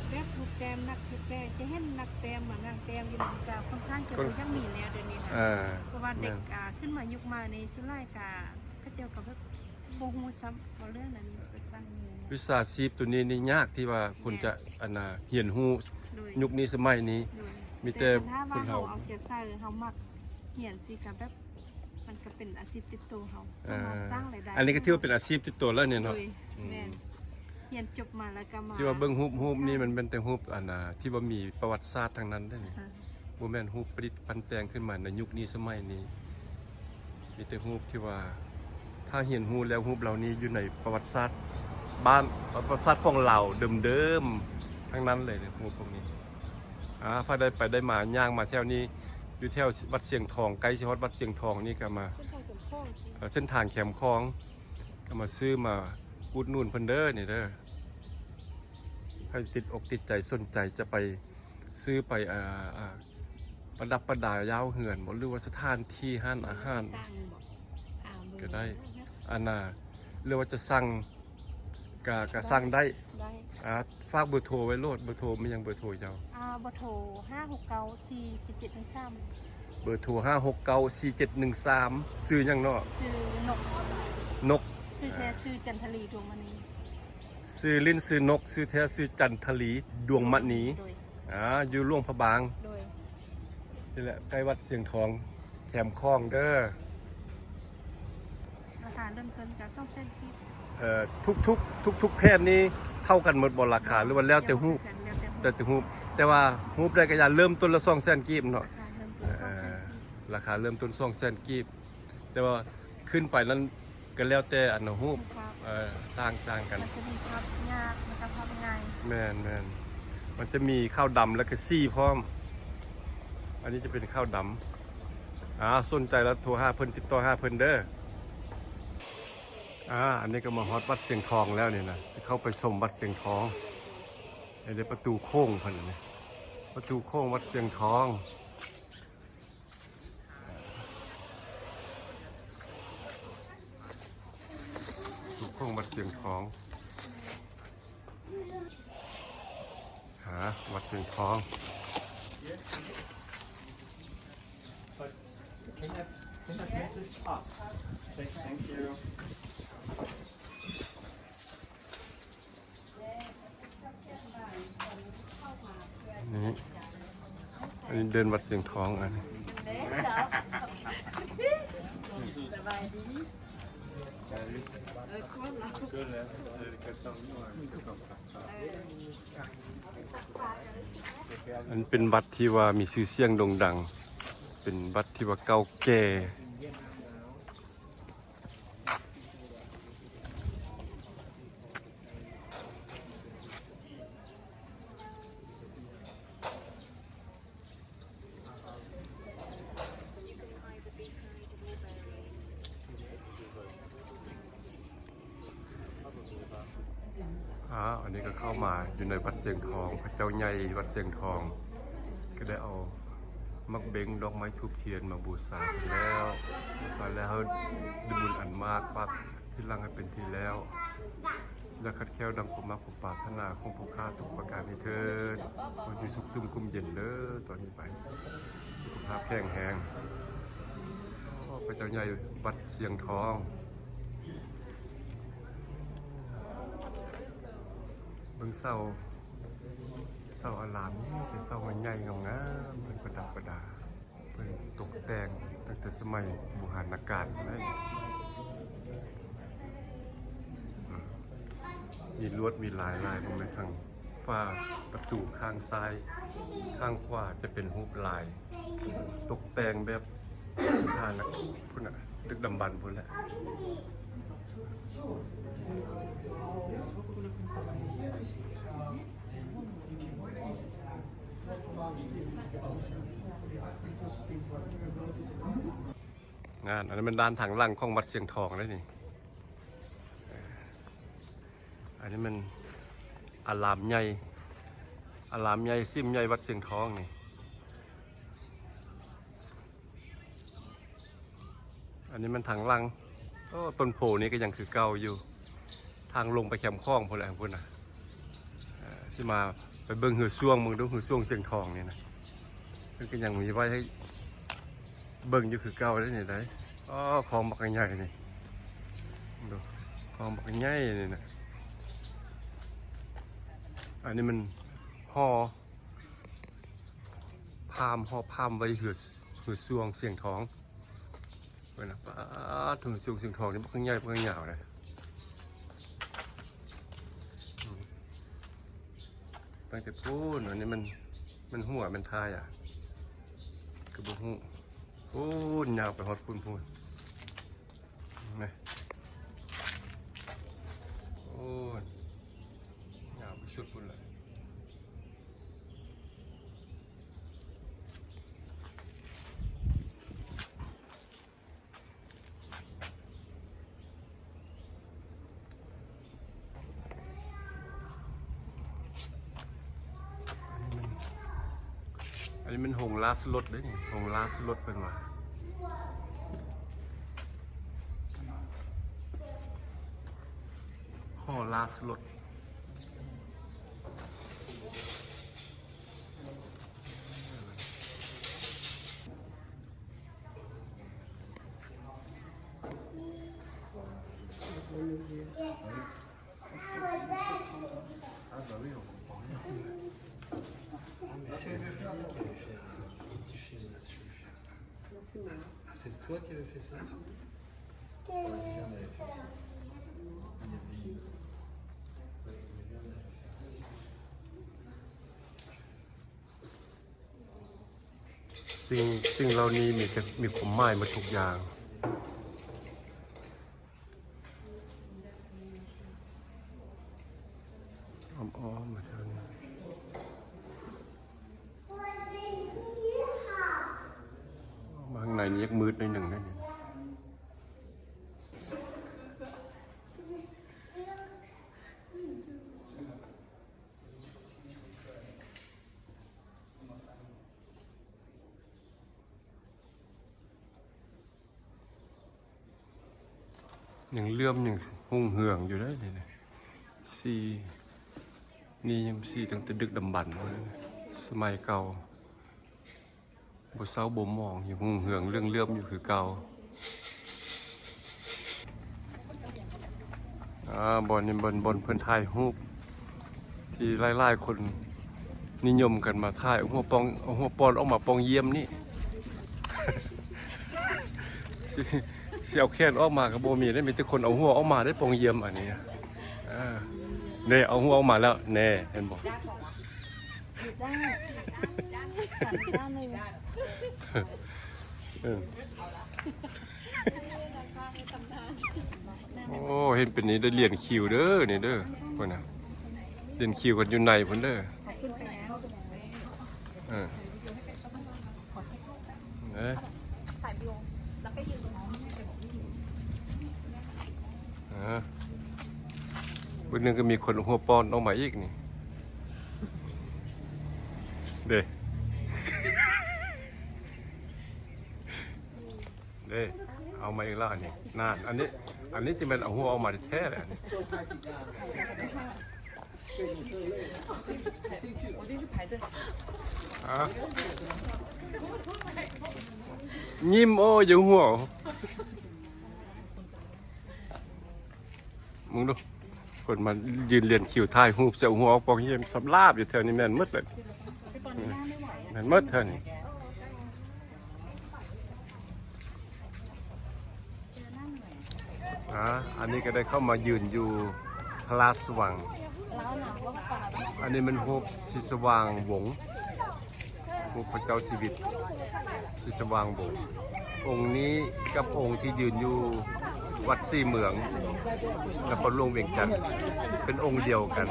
ແບບຮູບແຕ້ມ ນັກເຮັດແຕ້ມ ຈະເຫັນນັກແຕ້ມມານັ່ງແຕ້ມຢູ່ນີ້ ກໍຄ່ອນຂ້າງຈະບໍ່ຢາກມີແລ້ວດຽວນີ້ນະ. ອ່າ ເພາະວ່າເດັກ ແມ່ນ ອ່າ ຂຶ້ນມາຍຸກໃໝ່ນີ້ ສ່ວນຫຼາຍກໍ ເຂົາເຈົ້າກໍແບບ ບໍ່ຮູ້ຊ້ຳວ່າເລື່ອງນັ້ນສັດສັງ. ວິຊາຊີບໂຕນີ້ນີ້ຍາກທີ່ວ່າຄົນຈະ ແມ່ນ ອັນນ່າ ຮຽນຮູ້ ໂດຍ ຍຸກນີ້ສະໄໝນີ້. ໂດຍ ມີແຕ່ ແຕ່ຄັນຖ້າວ່າເຮົາເອົາໃຈໃສ່ ເຮົາມັກຮຽນຊີ້ກໍແບບ ມັນກໍເປັນອາຊີບຕິດໂຕເຮົາ ອ່າ ສາມາດສ້າງລາຍໄດ້. ອັນນີ້ກໍຖືວ່າເປັນອາຊີບຕິດໂຕແລ້ວນີ້ເນາະ. ໂດຍ ອືມ ແມ່ນ ຮຽນຈົບມາແລ້ວກໍມາ ທີ່ວ່າເບິ່ງຮູບ ຮູບນີ້ມັນເປັນແຕ່ຮູບ ອັນນ່າ ທີ່ວ່າມີປະຫວັດສາດທັງນັ້ນເດ້ນີ້. ອ່າ ບໍ່ແມ່ນຮູບປະດິດປັ້ນແຕ່ງຂຶ້ນມາໃນຍຸກນີ້ສະໄໝນີ້ ມີແຕ່ຮູບທີ່ວ່າ ຖ້າຮຽນຮູ້ແລ້ວ ຮູບເຫຼົ່ານີ້ຢູ່ໃນປະຫວັດສາດບ້ານ ປະຫວັດສາດຂອງລາວເດີມໆ ທັງນັ້ນເລີຍ ຮູບພວກນີ້. ອ່າ ໃຜໄດ້ໄປໄດ້ມາ ຍ່າງມາແຖວນີ້ ຢູ່ແຖວວັດຊຽງທອງ ໃກ້ຊິຮອດວັດຊຽງທອງນີ້ກໍມາ ເສັ້ນທາງແຄມຂອງ ເອີ ເສັ້ນທາງແຄມຂອງ ກໍມາຊື້ມາອຸດໜູນເພິ່ນເດີ ນີ້ເດີ. ໃຜຕິດອົກຕິດໃຈ ສົນໃຈຈະໄປ ຊື້ໄປ ອ່າ ອ່າ ປະດັບປະດາຢາວເຮືອນບໍ ຫຼືວ່າສະຖານທີ່ຮ້ານອາຫານ ສັ່ງບໍ? ອ່າ ເບີ ກໍໄດ້ ອັນນ່າ ຫຼືວ່າຈະສັ່ງ ກະ ກະສັ່ງໄດ້ ໄດ້ ອ່າ ຝາກເບີໂທໄວ້ໂລດ. ເບີໂທມີຫຍັງ ເບີໂທເຈົ້າ? ອ່າ ເບີໂທ ຫ້າຫົກເກົ້າ ສີ່ເຈັດເຈັດໜຶ່ງສາມ ເບີໂທ ຫ້າຫົກເກົ້າ ສີ່ເຈັດໜຶ່ງສາມ. ຊື່ຫຍັງເນາະ? ຊື່ນົກ ນົກ ຊື່ແທ້ຊື່ຈັນທະລີ ດວງມະນີ. ຊື່ຫຼິ້ນຊື່ນົກ ຊື່ແທ້ຊື່ຈັນທະລີ ດວງມະນີ. ໂດຍ ອ່າ ຢູ່ຫຼວງພະບາງ. ໂດຍ ນີ້ແຫຼະ ໃກ້ວັດຊຽງທອງ ແຄມຂອງເດີ. ລາຄາເລີ່ມຕົ້ນກໍສອງແສນກີບ. ເອີ ທຸກໆ ທຸກໆແຜ່ນນີ້ເທົ່າກັນໝົດບໍ່ລາຄາ ຫຼືວ່າແລ້ວແຕ່ຮູບ? ແລ້ວແຕ່ຮູບ ແຕ່ວ່າຮູບໃດກໍຢ່າ ເລີ່ມຕົ້ນລະສອງແສນກີບເນາະ. ລາຄາເລີ່ມຕົ້ນສອງແສນກີບ ລາຄາເລີ່ມຕົ້ນສອງແສນກີບ. ແຕ່ວ່າຂຶ້ນໄປນັ້ນກໍແລ້ວແຕ່ອັນຮູບ ເອີ ຕ່າງ ຕ່າງກັນ ມັນຈະມີພາບຍາກ ແລ້ວກໍພາບງ່າຍ. ແມ່ນໆ ມັນຈະມີຂາວດຳ ແລ້ວກໍສີພ້ອມ. ອັນນີ້ຈະເປັນຂາວດຳ. ອ່າ ສົນໃຈແລ້ວໂທຫາເພິ່ນ ຕິດຕໍ່ຫາເພິ່ນເດີ. ອ່າ ອັນນີ້ກໍມາຮອດວັດຊຽງທອງແລ້ວນີ້ນະ ຊິເຂົ້າໄປຊົມວັດຊຽງທອງ. ອັນນີ້ປະຕູໂຂງເພິ່ນນີ້ ປະຕູໂຂງວັດຊຽງທອງ. ປະຕູໂຂງວັດຊຽງທອງ. ຫາ ວັດຊຽງທອງ. But can I, can I pass this? Ah, thank, thank you. ນີ້ ອັນນີ້ເດີ່ນວັດຊຽງທອງ ອັນນີ້ ສະບາຍດີ. ອັນເປັນວັດທີ່ວ່າມີຊື່ສຽງໂດ່ງດັງ ເປັນວັດທີ່ວ່າເກົ່າແກ່. ອາ ອັນນີ້ກໍເຂົ້າມາຢູ່ໃນວັດຊຽງທອງ ພະເຈົ້າໃຫຍ່ວັດຊຽງທອງ ກໍໄດ້ເອົາໝາກເບັງ ດອກໄມ້ ທູບທຽນມາບູຊາເພິ່ນແລ້ວ. ບູຊາແລ້ວ ເຮົາໄດ້ບຸນອັນມາກ ຝາກທີຫຼັງໃຫ້ເປັນທີ່ແລ້ວ ຢ່າຂັດແຂ້ວດັ່ງຄວາມມາກ ປາດຖະໜາຂອງຜູ້ຂ້າທຸກປະການນີ້ເທີ້ນ. ຂໍຢູ່ສຸກຊຸ່ມກຸ້ມເຢັນເດີ ຕອນນີ້ໄປ ສຸຂະພາບແຂງແຮງ. ໂອ້ ພະເຈົ້າໃຫຍ່ວັດຊຽງທອງ ເບິ່ງເສົາ ເສົາອາລາມນີ້ ເປັນເສົາໃຫຍ່ໆ ງາມໆ ເພິ່ນປະດັບປະດາ. ເພິ່ນຕົກແຕ່ງຕັ້ງແຕ່ສະໄໝບູຮານນະການພຸ້ນແຫຼະ. ອືມ ມີລວດມີລາຍຫຼາຍ ເບິ່ງແມ່ນ ທາງຝາປະຕູຂ້າງຊ້າຍ ຂ້າງຂວາຈະເປັນຮູບລາຍ ຕົກແຕ່ງແບບສະຖານະ ພຸ້ນນະ ດຶກດຳບັນພຸ້ນແຫຼະ. ງານ ອັນນີ້ແມ່ນດ້ານທາງຫຼັງຂອງວັດຊຽງທອງເດ້ນີ້. ອັນນີ້ແມ່ນອາລາມໃຫຍ່ ອາລາມໃຫຍ່ ສິມໃຫຍ່ວັດຊຽງທອງນີ້. ອັນນີ້ແມ່ນທາງຫຼັງ. ໂອ້ ຕົ້ນໂພນີ້ກໍຍັງຄືເກົ່າຢູ່ ທາງລົງໄປແຄມຂອງພຸ້ນແຫຼະ ພຸ້ນນະ. ເອີ ຊິມາໄປເບິ່ງເຮືອຊ່ວງເບິ່ງດູ ເຮືອຊ່ວງຊຽງທອງນີ້ນະ ເພິ່ນກໍຍັງມີໄວ້ໃຫ້ເບິ່ງຢູ່ຄືເກົ່າເດ້ນີ້ໄດ໋. ອໍ ຄອງບັກໃຫຍ່ນີ້ ເບິ່ງດູ ຄອງບັກໃຫຍ່ນີ້ນະ. ອັນນີ້ມັນຫໍ ພາມ ຫໍພາມໄວ້ເຮືອ ເຮືອຊ່ວງຊຽງທອງ. ເບິ່ງນະ ປາດ ເຮືອຊ່ວງຊຽງທອງນີ້ບັກໃຫຍ່ ບັກຍາວເດ້. ອືມ ຕັ້ງແຕ່ພຸ້ນ ອັນນີ້ມັນ ມັນຮົ່ວ ມັນທ້າຍອະ ກໍບໍ່ຮູ້. ພຸ້ນ ຍາວໄປຮອດພຸ້ນ ພຸ້ນ. ແມ່ນ ໂອ້ຍ ຍາວໄປສຸດພຸ້ນເລີຍ. ອັນນີ້ແມ່ນ ອັນນີ້ແມ່ນໂຮງລາຊະລົດເດ້ນີ້ ໂຮງລາຊະລົດເພິ່ນວ່າ ຫໍລາຊະລົດ. ສິ່ງ ສິ່ງເຫຼົ່ານີ້ມີແຕ່ ມີຄວາມໝາຍໝົດທຸກຢ່າງ. ອ້ອມໆ ມາທາງນີ້ ມາຂ້າງໃນນີ້ຍັກມືດໜ້ອຍໜຶ່ງເດ້ນີ້. ຍັງເຫຼື້ອມ ຍັງຮຸ່ງເຮືອງຢູ່ເດ້ນີ້ນະ. ສີນີ້ຍັງສີຕັ້ງແຕ່ດຶກດຳບັນ ສະໄໝເກົ່າ ບໍ່ເຊົາບໍ່ໝອງ ຍັງຮຸ່ງເຮືອງເລື່ອງເຫຼື້ອມຢູ່ຄືເກົ່າ. ອ່າ ບ່ອນນີ້ ບ່ອນ ບ່ອນເພິ່ນຖ່າຍຮູບ ທີ່ຫຼາຍໆຄົນນິຍົມກັນມາຖ່າຍ ເອົາຫົວປ່ອງ ເອົາຫົວປ່ອນອອກມາປ່ອງຢ້ຽມນີ້. ຊິ ຊິເອົາແຂນອອກມາກໍບໍ່ມີເດ້ ມີແຕ່ຄົນເອົາຫົວອອກມາໄດ້ປ່ອງຢ້ຽມອັນນີ້. ເອີ ເດ້ ເອົາຫົວອອກມາແລ້ວ ແນ່ ເຫັນບໍ່? ອີກດ້ານ ອີກດ້ານໜຶ່ງ ອີກດ້ານໜຶ່ງ. ເອີ ໂອ້ ເຫັນເປັນນີ້ໄດ້ຫຼຽນຄິວເດີ ນີ້ເດີ ພຸ້ນນະ ຫຼຽນຄິວກັນຢູ່ໃນພຸ້ນເດີ ເອີ ເອີ ເອີ ບາດໜຶ່ງກໍມີຄົນເອົາຫົວປ້ອນອອກມາອີກນີ້ ເດ້ ເດ້ ເອົາມາອີກແລ້ວອັນນີ້ ນັ້ນ ອັນນີ້ ອັນນີ້ຊິແມ່ນເອົາຫົວອອກມາແທ້ໆແຫຼະ ອັນນີ້ ອ່າ ຍິ້ມ ໂອ້ຍ ຢ່າຫົວ ມຶງດູ ຄົນມາຢືນລຽນຄິວຖ່າຍຮູບ ເອົາຫົວອອກປ່ອງ ຍິ້ມສຳລາບຢູ່ແຖວນີ້ ແມ່ນໝົດເລີຍ ແມ່ນໝົດແຖວນີ້. ອ່າ ອັນນີ້ກໍໄດ້ເຂົ້າມາຢືນຢູ່ພະລາຊະວັງ ອັນນີ້ແມ່ນຮູບສີສະຫວ່າງວົງ ຮູບພະເຈົ້າຊີວິດ ສີສະຫວ່າງວົງ ອົງນີ້ກັບອົງທີ່ຢືນຢູ່ວັດສີເມືອງ ນະຄອນຫຼວງວຽງຈັນ ເປັນອົງດຽວກັນ.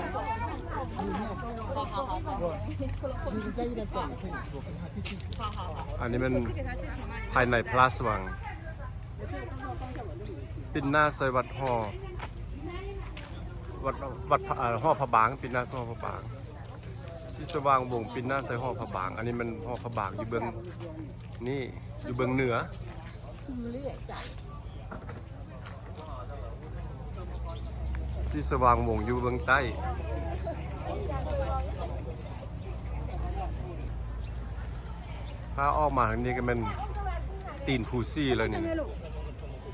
ອັນນີ້ແມ່ນພາຍໃນພະລາຊະວັງ ປິ່ນໜ້າໃສ່ວັດຫໍ ວັດ ວັດ ເອີ ຫໍພະບາງ ປິ່ນໜ້າໃສ່ຫໍພະບາງ ສີສະຫວ່າງວົງ ປິ່ນໜ້າໃສ່ຫໍພະບາງ ອັນນີ້ແມ່ນຫໍພະບາງຢູ່ເບື້ອງນີ້ ຢູ່ເບື້ອງເໜືອ. ສີສະຫວ່າງວົງຢູ່ເບື້ອງໃຕ້ ຖ້າອອກມາທາງນີ້ກໍແມ່ນຕີນພູສີແລ້ວນີ້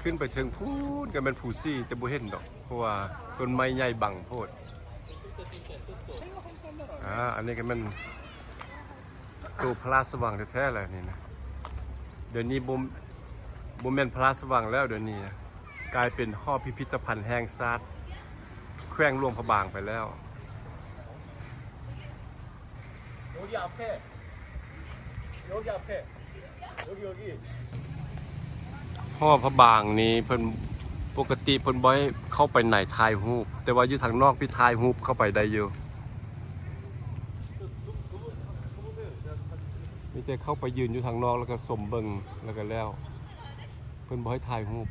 ຂຶ້ນໄປເທິງພຸ້ນກໍແມ່ນພູສີ ແຕ່ບໍ່ເຫັນດອກ ເພາະວ່າຕົ້ນໄມ້ໃຫຍ່ບັງໂພດ. ອ່າ ອັນນີ້ກໍແມ່ນໂຕພະລາຊະວັງແທ້ໆແຫຼະນີ້ນະ ດຽວນີ້ບໍ່ ບໍ່ແມ່ນພະລາຊະວັງແລ້ວ ດຽວນີ້ນະ ກາຍເປັນຫໍພິພິທະພັນແຫ່ງຊາດແຂວງຫຼວງພະບາງໄປແລ້ວ.ຫໍພະບາງນີ້ເພິ່ນ ປົກກະຕິເພິ່ນບໍ່ໃຫ້ເຂົ້າໄປໃນຖ່າຍຮູບ ແຕ່ວ່າຢູ່ທາງນອກພີ້ຖ່າຍຮູບເຂົ້າໄປໄດ້ຢູ່ ມີແຕ່ເຂົ້າໄປຢືນຢູ່ທາງນອກ ແລ້ວກໍຊົມເບິ່ງ ແລ້ວກໍແລ້ວ ເພິ່ນບໍ່ໃຫ້ຖ່າຍຮູບ.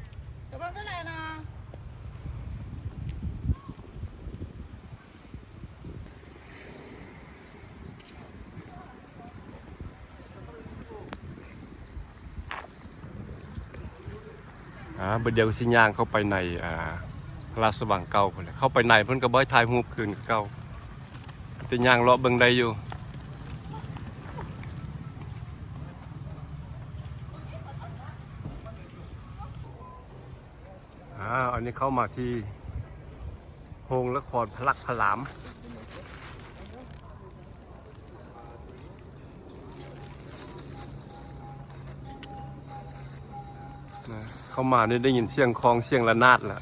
ອ່າ ບາດດຽວກໍຊິຍ່າງເຂົ້າໄປໃນ ອ່າ ພະລາຊະວັງເກົ່າພຸ້ນແຫຼະ ເຂົ້າໄປໃນເພິ່ນກໍບໍ່ໃຫ້ຖ່າຍຮູບຄືນເກົ່າ ແຕ່ຍ່າງເລາະເບິ່ງໄດ້ຢູ່. ອ່າ ອັນນີ້ເຂົ້າມາທີ່ໂຮງລະຄອນພະລັກພະລາມນະ ເຂົ້າມານີ້ໄດ້ຍິນສຽງຄອງ ສຽງລະນາດລະ.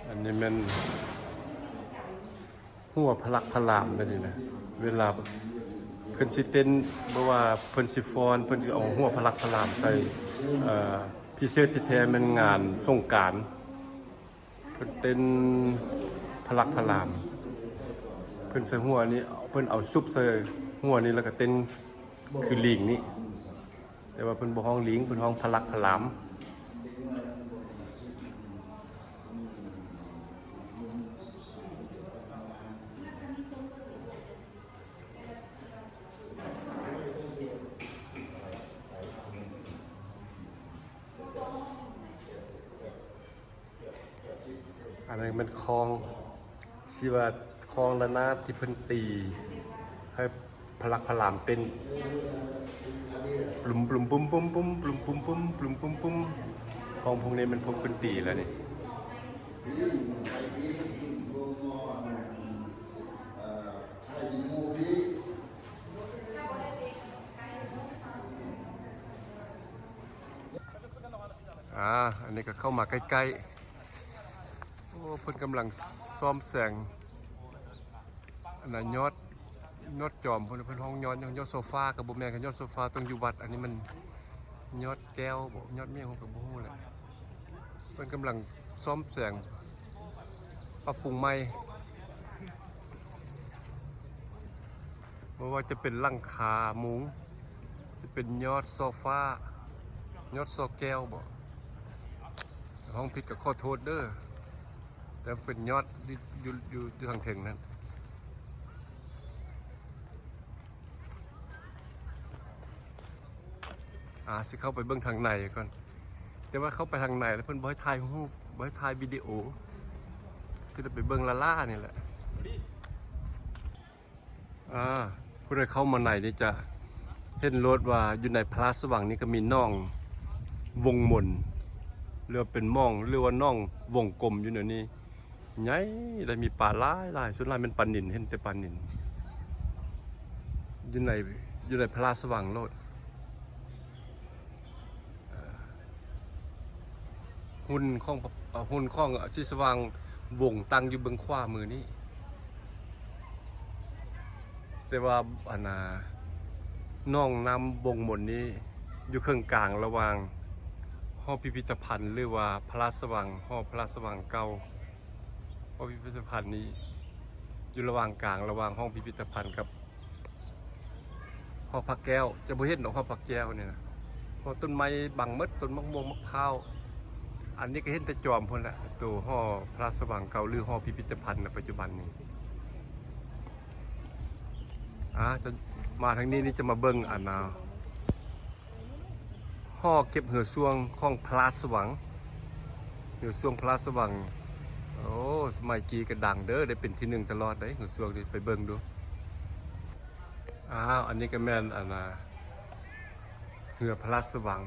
ອັນນີ້ແມ່ນຫົວພະລັກພະລາມເດ້ນີ້ນະ ເວລາເພິ່ນຊິເຕັ້ນ ບໍ່ວ່າເພິ່ນຊິຟ້ອນ ເພິ່ນຊິເອົາຫົວພະລັກພະລາມໃສ່ ເອີ ພິເສດແທ້ໆແມ່ນງານສົງການ. ເພິ່ນເຕັ້ນພະລັກພະລາມ ເພິ່ນໃສ່ຫົວນີ້ ເພິ່ນເອົາຊຸບໃສ່ຫົວນີ້ ແລ້ວກໍເຕັ້ນຄືລີງນີ້ ແຕ່ວ່າເພິ່ນບໍ່ຮ້ອງລີງ ເພິ່ນຮ້ອງພະລັກພະລາມ. ອັນນັ້ນແມ່ນຄອງ ຊິວ່າຂອງລະນາດທີ່ເພິ່ນຕີໃຫ້ພະລັກພະລາມເຕັ້ນ ປຸມປຸມປຸມປຸມ ປຸມປຸມປຸມ ປຸມປຸມປຸມ ຂອງພວກນີ້ແມ່ນພວກເພິ່ນຕີແລ້ວນີ້. ອ່າ ອັນນີ້ກໍເຂົ້າມາໃກ້ໆ ໂອ້ ເພິ່ນກຳລັງສ້ອມແສງ ອັນນະ ຍອດ ຍອດຈອມ ເພິ່ນ ເພິ່ນຮ້ອງຍອດຫຍັງ ຍອດໂຊຟາກໍບໍ່ແມ່ນ ຄັນຍອດໂຊຟາຕ້ອງຢູ່ວັດ ອັນນີ້ມັນຍອດແກ້ວບໍ ຍອດຫຍັງ ເຮົາກໍບໍ່ຮູ້ແຫຼະ. ເພິ່ນກຳລັງສ້ອມແສງ ປັບປຸງໃໝ່ ບໍ່ວ່າຈະເປັນຫຼັງຄາມຸງ ຈະເປັນຍອດຊໍຟາ ຍອດຊໍແກ້ວບໍ ຮ້ອງຜິດກໍຂໍໂທດເດີ້ ແຕ່ເປັນຍອດຢູ່ ຢູ່ ຢູ່ ຢູ່ທາງເທິງນັ້ນ. ອ່າ ຊິເຂົ້າໄປເບິ່ງທາງໃນກ່ອນ ແຕ່ວ່າເຂົ້າໄປທາງໃນແລ້ວເພິ່ນບໍ່ໃຫ້ຖ່າຍຮູບ ບໍ່ໃຫ້ຖ່າຍວິດີໂອ ຊິໄດ້ໄປເບິ່ງລ້າໆນີ້ແຫຼະ. ອ່າ ຜູ້ໃດເຂົ້າມາໃນນີ້ຈະເຫັນໂລດວ່າຢູ່ໃນພະລາຊະວັງນີ້ກໍມີໜອງວົງມົນ ຫຼືວ່າເປັນໝອງ ຫຼືວ່າໜອງວົງກົມຢູ່ໃນນີ້. ໃຫຍ່ ແລ້ວມີປາຫຼາຍໆ ສ່ວນຫຼາຍແມ່ນປານິນ ເຫັນແຕ່ປານິນ ຢູ່ໃນ ຢູ່ໃນພະລາຊະວັງໂລດ. ຫຸ່ນຂອງ ຫຸ່ນຂອງສີສະຫວ່າງວົງຕັ້ງຢູ່ເບື້ອງຂວາມືນີ້ ແຕ່ວ່າ ອັນນາ ໜອງນ້ຳວົງມົນນີ້ຢູ່ເຄິ່ງກາງລະຫວ່າງຫໍພິພິທະພັນ ຫຼືວ່າພະລາຊະວັງ ຫໍພະລາຊະວັງເກົ່າ. ຫໍພິພິທະພັນນີ້ຢູ່ລະຫວ່າງກາງ ລະຫວ່າງຫ້ອງພິພິທະພັນກັບຫໍພະແກ້ວ ຈະບໍ່ເຫັນດອກຫໍພະແກ້ວນີ້ນະ ເພາະຕົ້ນໄມ້ບັງໝົດ ຕົ້ນໝາກມ່ວງໝາກພ້າວ. ອັນນີ້ກໍເຫັນແຕ່ຈອມພຸ້ນແຫຼະ ໂຕຫໍພະລາຊະວັງເກົ່າ ຫຼືຫໍພິພິທະພັນໃນປັດຈຸບັນນີ້. ອ່າ ຈະມາທາງນີ້ນີ້ຈະມາເບິ່ງ ອັນນາ ຫໍເກັບເຮືອຊ່ວງຂອງພະລາຊະວັງ ເຮືອຊ່ວງພະລາຊະວັງ. ໂອ້ ສະໄໝກີ້ກໍດັງເດີ້ ໄດ້ເປັນທີໜຶ່ງຕະຫຼອດເດ້ ເຮືອຊ່ວງນີ້ ໄປເບິ່ງດູ. ອ້າວ ອັນນີ້ກໍແມ່ນ ອັນນາ ເຮືອພະລາຊະວັງ.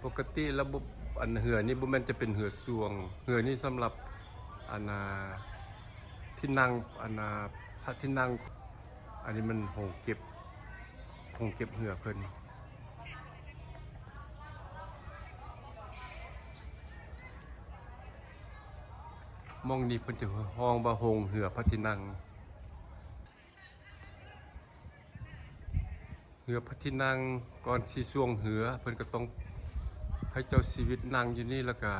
ປົກກະຕິລະບົບ ອັນເຮືອນີ້ບໍ່ແມ່ນຈະເປັນເຮືອຊ່ວງ ເຮືອນີ້ສຳລັບ ອັນນາ ທີ່ນັ່ງ ອັນນາ ພະທີ່ນັ່ງ. ອັນນີ້ມັນໂຮງເກັບ ໂຮງເກັບເຮືອເພິ່ນ. ໝ່ອງນີ້ເພິ່ນຈະຮ້ອງວ່າໂຮງເຮືອພະທີ່ນັ່ງ. ເຮືອພະທີ່ນັ່ງ ກ່ອນຊິຊ່ວງເຮືອ ເພິ່ນກໍຕ້ອງໃຫ້ເຈົ້າຊີວິດນັ່ງຢູ່ນີ້ ແລ້ວກະ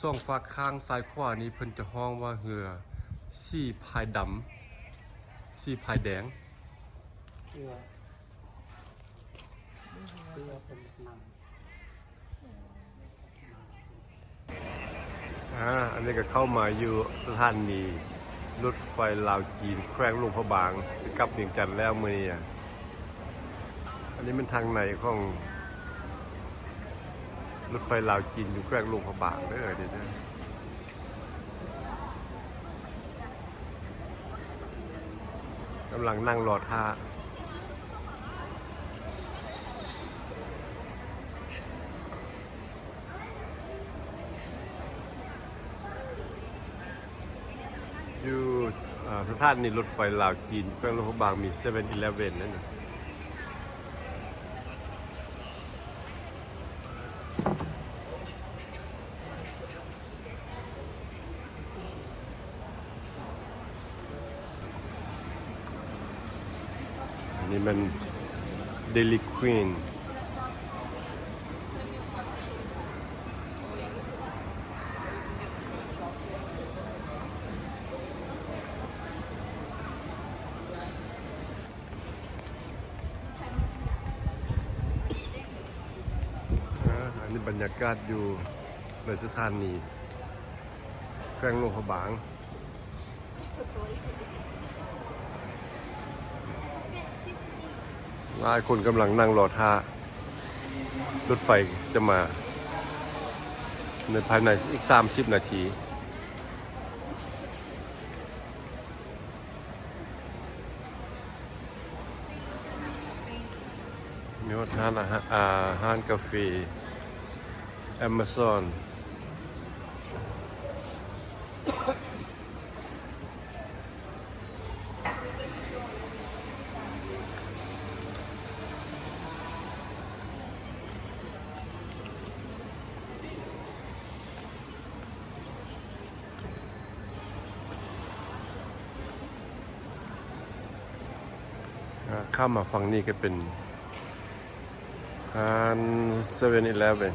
ສອງຟາກຂ້າງຊ້າຍຂວານີ້ ເພິ່ນຈະຮ້ອງວ່າເຮືອສີພາຍດຳ ສີພາຍແດງ. ເຮືອ ເຮືອເພິ່ນນັ່ງ. ອ່າ ອັນນີ້ກໍເຂົ້າມາຢູ່ສະຖານີລົດໄຟລາວຈີນ ແຂວງຫຼວງພະບາງ ຊິກັບວຽງຈັນແລ້ວມື້ນີ້. ອັນນີ້ແມ່ນທາງໃນຂອງລົດໄຟລາວຈີນ ຢູ່ແຂວງຫຼວງພະບາງເດີ້ ນີ້ເດີ້. ກຳລັງນັ່ງລໍຖ້າ. ຢູ່ ເອີ ສະຖານີລົດໄຟລາວຈີນ ແຂວງຫຼວງພະບາງ ມີເຊເວັນອີເລບເວັນນັ້ນ. ອັນນີ້ແມ່ນ Dairy Queen. ອ່າ ອັນນີ້ບັນຍາກາດຢູ່ໃນສະຖານີແຂວງຫຼວງພະບາງ. ຫຼາຍຄົນກຳລັງນັ່ງລໍຖ້າລົດໄຟຈະມາ ໃນພາຍໃນອີກສາມສິບນາທີ. ຮອດຮ້ານອາຫານ ອາ ຮ້ານກາເຟ Amazon. ອາ ຂ້າມມາຝັ່ງນີ້ກໍເປັນຮ້ານ Seven Eleven.